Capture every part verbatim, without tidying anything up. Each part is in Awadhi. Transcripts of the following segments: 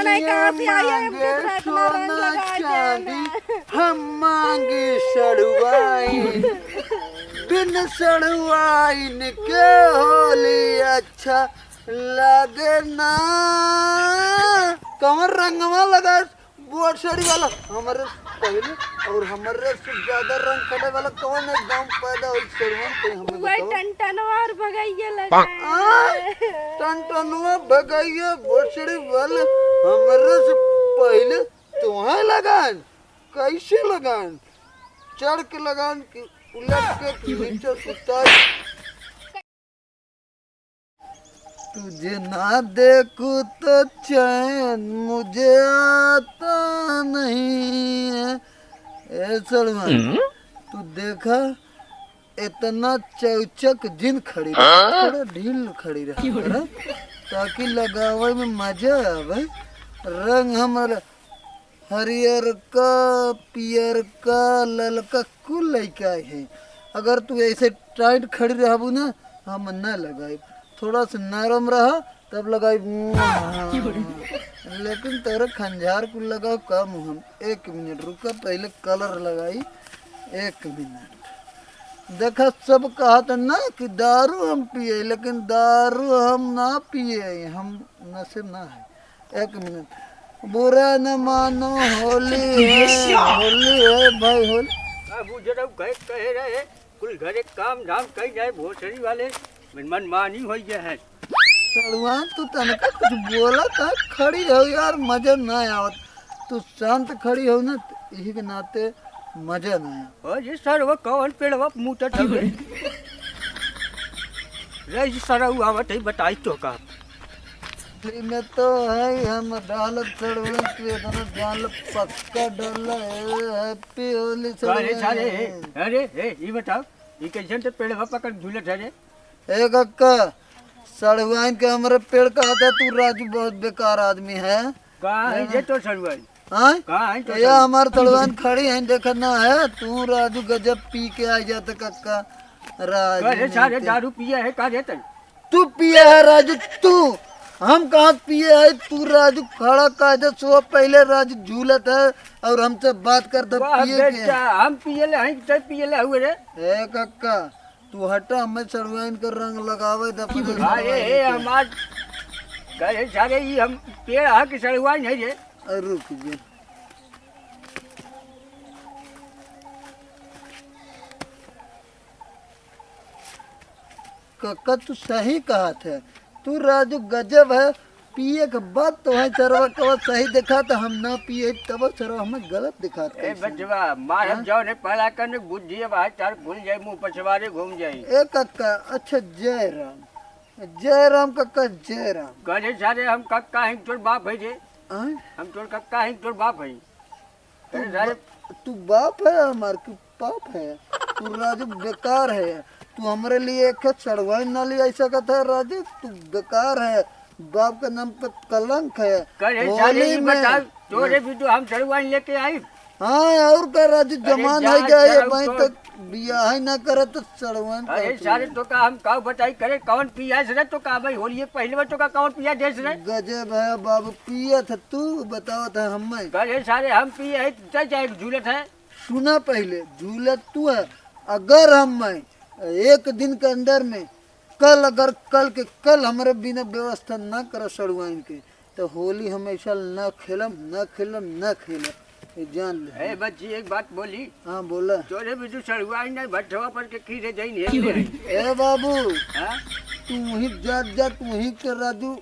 नहीं, कहाँ से आई है? हमके इतना, इतना रंग लगा देना। हम मांगे सड़ुआइन, बिन सड़ुआइन के होली अच्छा लागे ना। कौन रंगवा लगा? बोसड़ी वाला, हमरे से पहिले और हमरे से ज्यादा रंग खेले वाला कौन है गाँव में पैदा होई सड़ुआइन, कोई हमें वही बताओ। टनटनवा और भगैया लगा। आय, टनटनवा भगैया बोसड़ी वाले, हमरे से पहिले तुम्हें लगान, कैसे लगान? चढ़ के लगान कि उलट के कि नीचे सुता। तुझे ना देखूं तो चैन मुझे आता नहीं है। ए सलमान, हम्म? तू देखा, इतना चौचक जिन खड़ी रहा, हाँ? थोड़ा ढील खड़ी रहा करा, ताकि लगावे में मजा आवे। रंग हमारा हरियरका, पियरका, ललका कुल लइका है। अगर तू ऐसे टाइट खड़ी रहबू ना, हम न लगाई। थोड़ा सा नरम रहा, तब लगाई। लेकिन तोरे खंजार कुल लगाओ कम हम। एक मिनट रुका, पहिले कलर लगाई। एक मिनट। देखा, सब कहत ना कि दारू हम पिए, लेकिन दारू हम ना पिए, हम नशे ना है। एक मिनट, बुरा न मानो, होली है, होली है भाई, होली। अब वो जरा कहे, कहे रहे, कुल घरे काम धाम कई जाए, भोसड़ी वाले मन, मनमानी होई गए हैं। सड़ुआन, तू तनका कुछ बोला था, खड़ी हो यार, मजा ना आवत। तू शांत खड़ी हो ना, त यही के नाते मजा ना आया। ओ जी सर, वो कौन पेड़वा मुंह तो रे जी सर, वो आवत है, बताई तो का। में तो है, हम डालत सड़ुआइन, तू इतना डाल पक्का डाल है। Happy होली अरे सड़ुआइन। सारे, अरे, ए, ये बताओ, ये कैसे तो पेड़वा पकड़ झूलत है रे? ए कक्का, सड़ुआइन के हमरे पेड़ कहत है, तू राजू बहुत बेकार आदमी है। कहाँ है हैं? ये तो सड़ुआइन? हाँ? कहाँ है तो ये सड़ुआइन? हमार सड़ुआइन खड़ी है, देखत ना है, तू राजू गजब पी के आ जात कक्का। राजू का रे सारे नहीं ते। दारू पिया है का रे तन? तू पिया है राजू, तू। हम कहाँ पिए है, तू राजू खड़ा कायदे सो पहिले राजू झूलत है और हमसे बात करता वाह पिए के। बेटा, हम पिए ले हैं, ते पिए ले हुए रे। ए कक्का, तू हटा, हमें सड़ुआइन का रंग लगावे दे अपने अरे, सड़ुआइन ए, के। हमार, अरे, सारे, ई हम पेड़ हा कि सड़ुआइन है रे? अरे, रुक जा। कक्का, तू सही कहत है। तू राजू गजब है। पिए के बाद तो है सरवा कवा सही देखा तो हम ना पिए, तब सरवा हमें गलत दिखात ए कैसे? बचवा, मारब हाँ? जौन है पहला कने बुद्धि अब आज तार खुल जाए, मुंह पछवारे घूम जाए। ए कक्का, अच्छा जय राम, जय राम कक्का, जय राम। कहे सारे हम कक्का हैं तोर बाप है जे? आय? हम तोर कक्का हैं तोर बाप है। तू अरे सारे बा-, तू बाप है हमार कि पाप है? तू राजू बेकार है, तू हमरे लिए एक सड़ुआइन ना ले आई सकत है राजू, तू बेकार है, बाप के नाम पे कलंक है। करे सारे होली ई में बता, तोरे भी तो हम सड़ुआइन लेके आई। हाँ, और का राजू, अरे जमान जा है गया ये सड़ुआइन भाई तो तक बियाह ही ना करे तो सड़ुआइन अरे का सारे तू? तो का हम का बताई करे, कौन पिया से रे तो का भाई होली पहले में तो का कौन पिया देस रे? गजब है बाबू, पिया था तू, बताओ था हमें। करे सारे हम पिए है, तो जाए झूलत है। सुना पहिले, झूलत तू है। अगर हम मैं एक दिन के अंदर में कल, अगर कल के कल हमरे बिना व्यवस्था ना कर सड़ुआइन के, तो होली हम ऐसा ना खेलम, ना खेलम, ना खेलम। ये जान ले। ए बच्ची, एक बात बोली। हाँ, बोला। तोरे भी तू सड़ुआइन नहीं, भट्ठवा पर के खीरे जइन हेल ले। ए बाबू, हाँ? तू वहीं जा, जा, तू वहीं के राजू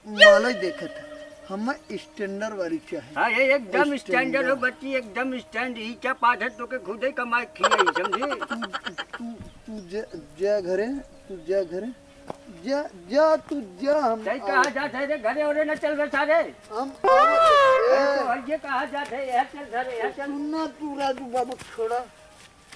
मालइ देखत है, हमें standard वाली चाहे। हाँ, ये एकदम standard। Standard हो बच्ची, एकदम stand। ई क्या पाठ है, तो के खुदे कमाए खियाई, समझी? तू, तू, तू जा, जा घरे, तू जा घरे, जा, जा, तू जा, हम तई कहाँ आवत जात है रे? घरे ओरे न चल बे सारे। हम आवत है। अरे तो ये कहाँ जात है? यहाँ चल घरे, यहाँ चल। सुनना तू राजू बाबू, छोड़ा।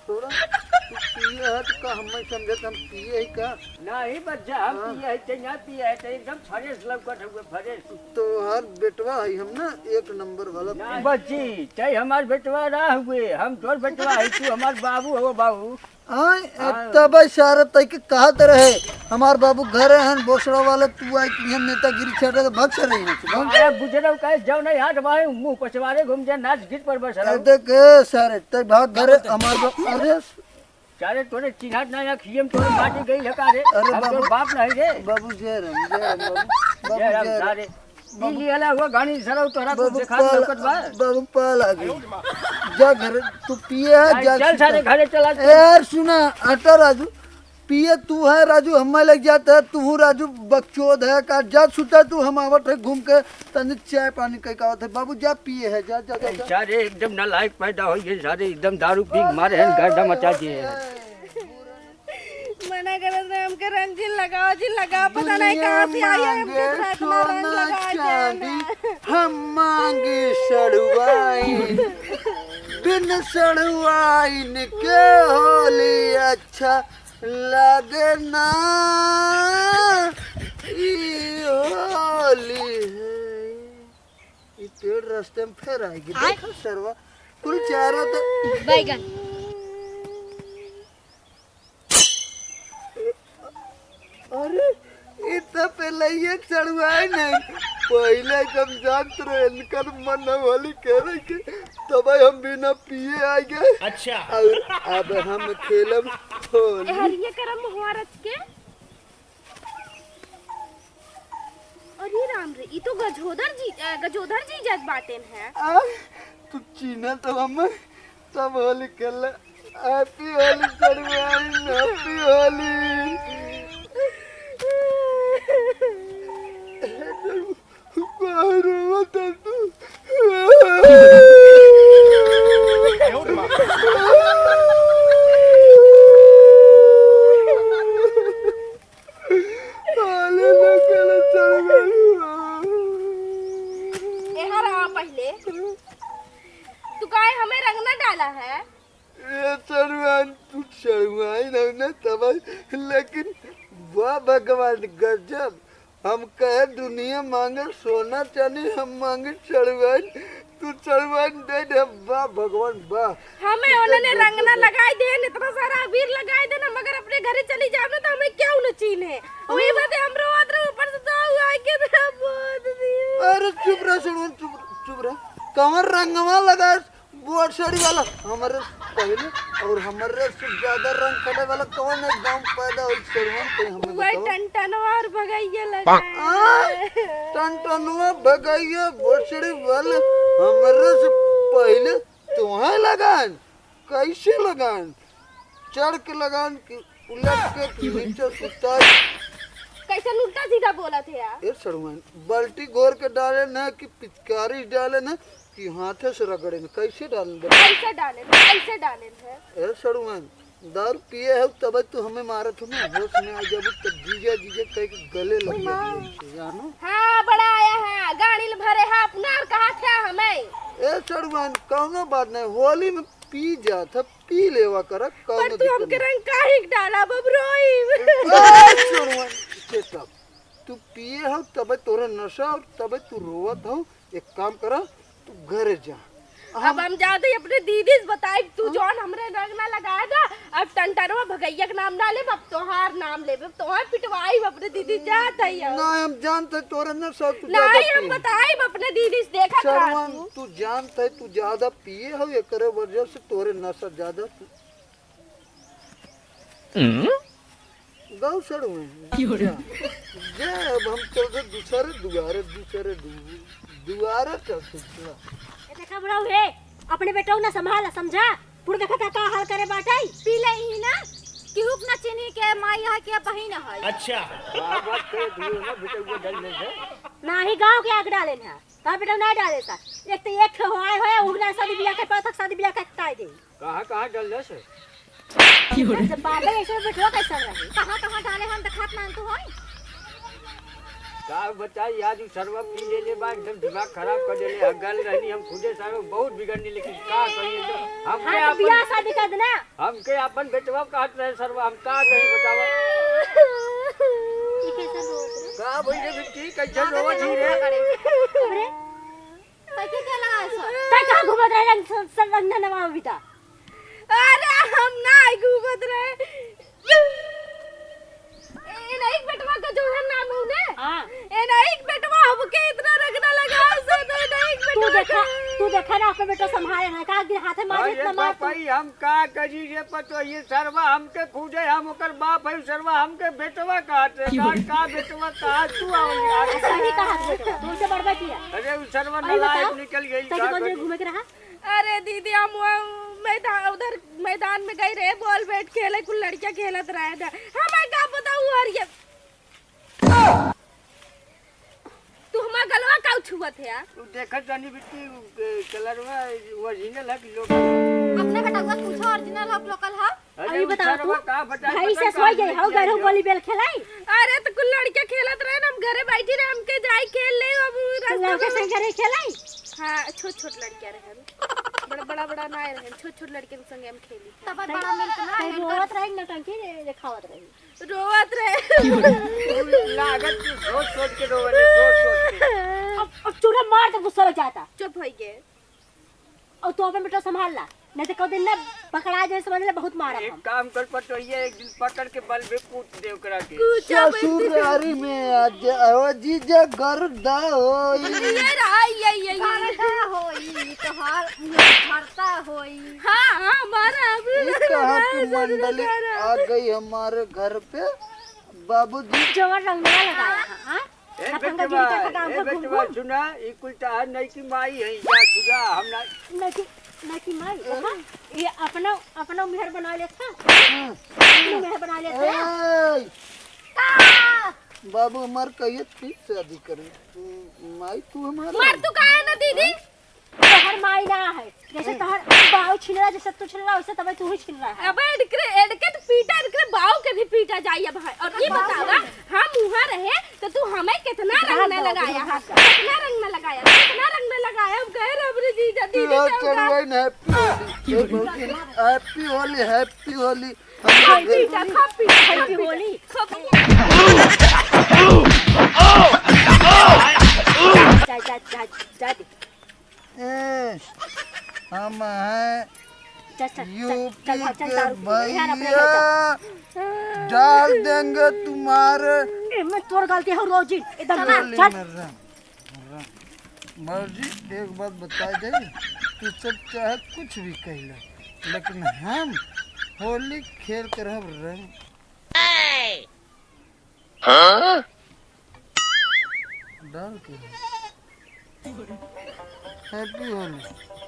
थोड़ा तू पिए है तो का हमें समझत हम पिए ही का? नहीं बच्चा, हम हाँ। पिए है ते ना पिए है ते एकदम fresh लौकत हुए, fresh। तोहार बेटवा है हम ना, एक नंबर वाला। नहीं बच्ची, ते हमार बेटवा ना हुए, हम तोर बेटवा है, तू हमार बाबू हो बाबू। आय, हाँ। तब सारे तई के कहत रहे, हमार बाबू घरे हन, बोसड़ा वाला, तू आई कि हम नेतागिरी छेड़े तो भाग से रही ना, भाग। अरे बुजरऊ कहे, जब नहीं हाथ बाहे, मुंह पछवारे घूम जाए, नाच गीत पर बस ए, रहो। देख, ए, सारे, तई भाग घरे, हमार बाबू, अरे। सारे तोरे चिन्हत ना, या खियम तोरे माटी गई है का रे? अरे हम तोर बाबू, बाप नहीं रे। बाबू, जय राम, जय राम, बाबू। बाबू, जय राम, जय राम। सारे। ई लियाला हुआ गाड़ी सरऊ तोहरा कुछ बाबू, देखा पाल, लौकत बा? बाबू, पाल आ गई। जा घर, तू पिए है, आई जा चल सुता। सारे घरे चला, ए, चल। यार सुना, हटा राजू, पिए तू है राजू, हमें लग जाता है, तू हूँ राजू बकचोद है का, जा सुता तू, हम आवत है घूम के, तनी चाय पानी कई का आवत है। बाबू जा पिए है, जा, जा, जा, जा। सारे एकदम नालायक पैदा हो गए, सारे एकदम दारू पी के मारे हैं, गर्दा मचा दिए हैं। मना करत रहे हमके रंग जिन लगाओ, जिन लगाओ, पता नहीं कहाँ से आई है, हमके इतना, इतना रंग लगा देना। हम मांगी सड़ुआइन, बिन सड़ुआइन के होली अच्छा लागे ना, ई होली है। ई पेड़ रास्ते में फेर आएगी। आय। देखो सरवा, कुल चारों तो बैगन। अरे, ई तो पहले ये चढ़ुआए नहीं। पहले हम जानत रहे, इनकर मन होली करे के, तब हम बिना पिए आ गए। अच्छा। और अब हम खेलब होली। ए, हरिये करम मुहारत के। अरे राम रे, ई तो गजोधर जी, अ, गजोधर जी जज बाटेन है। आ, तू चीन्हा तो हम तब होली खेल। Happy होली चढ़ुआइन, happy होली। बाहर मत आ तू। अरे ना, केला चढ़ गई। एहर आ पहिले। तू काहे हमें रंग ना डाला है? ए चढ़ुआइन, तू चढ़ुआइन हो ना तब, लेकिन वाह भगवान गजब। हम कहे दुनिया मांगे सोना चांदी, हम मांगे चढ़ुआइन, तू चढ़ुआइन दे दे, वाह भगवान वाह। हमें उन्होंने रंग ना लगाई देन, इतना सारा अबीर लगाई देन, मगर अपने घरे चली जाब ना तो हमें क्यों न चीन्हे। वही बात है, हम रोवत रहे, ऊपर से तो हुआ के मेरा बोल दिए। अरे चुप रह सुन, चुप, चुप रह। कमर रंगवा लगा बोसड़ी वाला हमरे से पहिले और हमरे से ज्यादा रंग खेले वाला कौन है गाँव में पैदा होई चढ़ुआइन, कोई हमें वही बताओ। टनटनवा और भगैया लगा। आ? टनटनवा भगैया बोसड़ी वाले हमरे से पहिले तुम्हें लगान, कैसे लगान? चढ़ के लगान कि उलट के कि नीचे सुता। कैसन उल्टा सीधा बोलत है यार? ए चढ़ुआइन, बाल्टी घोर के डाले ना कि पिचकारी डाले ना कि हाथे से रगड़े ना, कैसे डाले ना? कैसे डाले ना? कैसे डाले ना? ए चढ़ुआइन, दारू पिए हो तब तू हमें मारत हो ना, होश में आ जाबू तब जीजा जीजा कह के गले लग जाबू हमसे, जानो? हाँ, बड़ा आया है, गाड़ी में भरे है, अपना और कहा था हमें? ए चढ़ुआइन, कौनो बात नहीं, होली में पी जात है, पी लेवा करा, कौनो पर तू दिक्कत हमके नहीं। रंग काहे के डाला, अब रोई। ए चढ़ुआइन, चुप। तू पिए हो तबे तोरे नशा और तबे तू रोवत हो। एक काम करा, तू घरे जा। अब हम जात हई अपने दीदी से बताई, तू जौन हमरे रंग ना लगाए दा, अब टंटनवा भगैया के नाम ना लेब, अब तोहार नाम लेब, अब तोहार पिटवाई अपने दीदी, जात हई अब। ना, हम जानत है तोरे नशा, तू ज्यादा नहीं, हम पिए। बताई अपने दीदी से, देखत रहा चढ़ुआइन, तू। तू जानत है तू ज्यादा पिए हो, एकरे वजह से तोरे नशा ज्यादा। हम्म? गाँव सड़ुए। क्यों रे? जा, जा, अब हम चलते दूसरे दुआरे, दूसरे दु-, दुआरे चलते चला। ए, देखा बुढ़ऊ हे, अपने बेटऊ ना संभाला, समझा? पुर देखा था का हाल करे बाटई। पी ले ही ना, केहू के ना चिन्ही के माई है के बहिन है। अच्छा। बात, बात करे दियो ना, बेटा, वो डर ले जा। ना ही गाँव के आग डाले ना। का बेटा ना डाले सा। एक तो एक ठो होए होए, उगना शादी बियाह के पाथक शादी बियाह के ताई दे। कहाँ, कहाँ डलले से? जब बाबे ऐसे बैठो कैसे रहे? कहाँ, कहाँ डाले हम दिखात ना तू होई? का बताई, आज उ सरवा पी ले ले बा, एकदम दिमाग खराब कर देले। हगल रहनी हम खुदे सारे बहुत बिगड़नी, लेकिन का कही एकदम। हमके हाँ, तो अपन, बियाह शादी कर देना। हमके अपन बेटवा कहत रहे सरवा, हम का कही बतावा? ये कैसा लोग? का भइले बिट्टी, कैसे रोवत ही रे? अरे, कैसे क्या लगा ऐसा? तै कहाँ घूमत रहे रंग स-, स-, रंग नवा बिता? अरे हम ना आई घूमत रहे। ए, नहीं बेटवा का जो है नाम है ने? हाँ। ए, नहीं बेटवा हमके इतना रंग ना लगा, से नहीं, नहीं तू बेटवा देखा, का। तू देखा ना, अपने बेटा संभाले ना, का गिर हाथे मार अरे इतना मार तू। पापा, ई हम का करी रे पतोहिए, सरवा हमके खोजे, हम ओकर बाप है, सरवा हमके बेटवा कहत है, का, का बेटवा कहत तू आवल यार। सही कहा बेटवा, तुमसे बड़बा किया। अरे उ सरवा अरे नालायक बताओ, निकल गई, कैसे का कौन जगह करी? घूमे के रहा? अरे दीदी, हम वो मैदान, उधर मैदान में गई रहे, बॉल बैट खेले, कुल लड़कियां खेलत रहे थे, हमें का पता हुआ। और ये तू हमार गलवा का छुअत है यार? तू देखत जानी बिट्टी, उ, ए, कलरवा ओरिजिनल है कि लोकल? अपने बेटवा पूछो, ओरिजिनल हो कि लोकल हो? अरे अभी उ बताओ सरवा तू, का बताई, भाई पता से का सोई गई, हम हौ गई गरहु हो। वॉलीबॉल खेलाई। अरे तो कुल लड़कियां खेलत रहे ना, हम घरे बैठी रहे, हमके जाई खेल ले, अब उ तू रास्ता लड़के में से घरे खेलाई? हाँ, छोट छोट लड़कियां रहे, बड़ा, बड़ा, बड़ा ना रहे, छोट छोट लड़कियन संगे हम खेली। तब बड़ा मिलत ना कहीं है, रोवत रही, नौटंकी दे-, देखावत रही। रोवत रहे। लागत तू सोच सोच के रोवत रही, सोच सोच के। अब, अब चूड़ा मार तो गुस्सा लग जाता। चुप होई गे। और तू अपन बेटा संभाल ला, नहीं तो कई दिन ना पकड़ा जाए, समझ ले, बहुत मारब एक हम। काम कर पतोहिया, एक दिन पकड़ के बल भी कूट दे ओकरा के। कूचा ससुरारी में आज आओ जीजा गर्दा होई। ये रहा, ये, ये, ये। गर्दा होई, तोहार भरता होई। हाँ, हाँ, हमारा अभी ये कहाँ की मंडली आ गई हमारे घर पे, बाबूजी। जवन रंगवा लगाया है, हाँ? ए लफंगा बेटवा, गिरी का ए काम बेटवा, घूम घूम। सुना, ई कुल तहार नई की माई है, जा सुना, हम ना नकी, नकी माई, हाँ? ये अपना, अपना मेहर बना लेत है। हाँ। अपना मेहर बना लेत है। ए! का? बाबू हमार कहिए फिर शादी करें। तू, माई तू हमार मार है। तू काहे ना दीदी? तोहर माई ना है, जैसे तोहर बाऊ छिनरा, जैसे तू छिनरा, वैसे तबे तू ही छिनरा है। अब एडकरे, एडके तो पीटा, एडकरे बाऊ के भी पीटा जाई अब है। और ये बतावा, हम उहाँ रहे तो तू हमें कितना रंग न लगाया है, कितना रंग न लगाया, कितना रंग न लगाया। अब गए रे अपने जीजा, दीदी तोहर के उठा। चढ़वाई ना, हैप्पी होली, हैप्पी होली, हैप्पी होली। खप्पी, खप्पी, खप्पी होली। खप्पी। जा, जा, जा, जा दे। ए, हम हैं चल, चल, चल, यूपी चल, चल, के दारू पी ले। यार, अपने घर जा। भैया डाल देंगे तुम्हारे ए, मैं तोर गलती हो रोजी, एकदम चल। चल, चल। मर रहा, मर रहा। मौजी, एक बात बता दे, तू सब चाहे कुछ भी कह ले, लेकिन हम होली खेल के रहब रंग। हाँ? डाल के। हैप्पी होली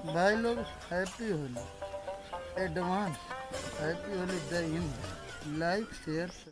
भाई लोग, happy Holi. Advance happy Holi. जय हिंद। Like, share,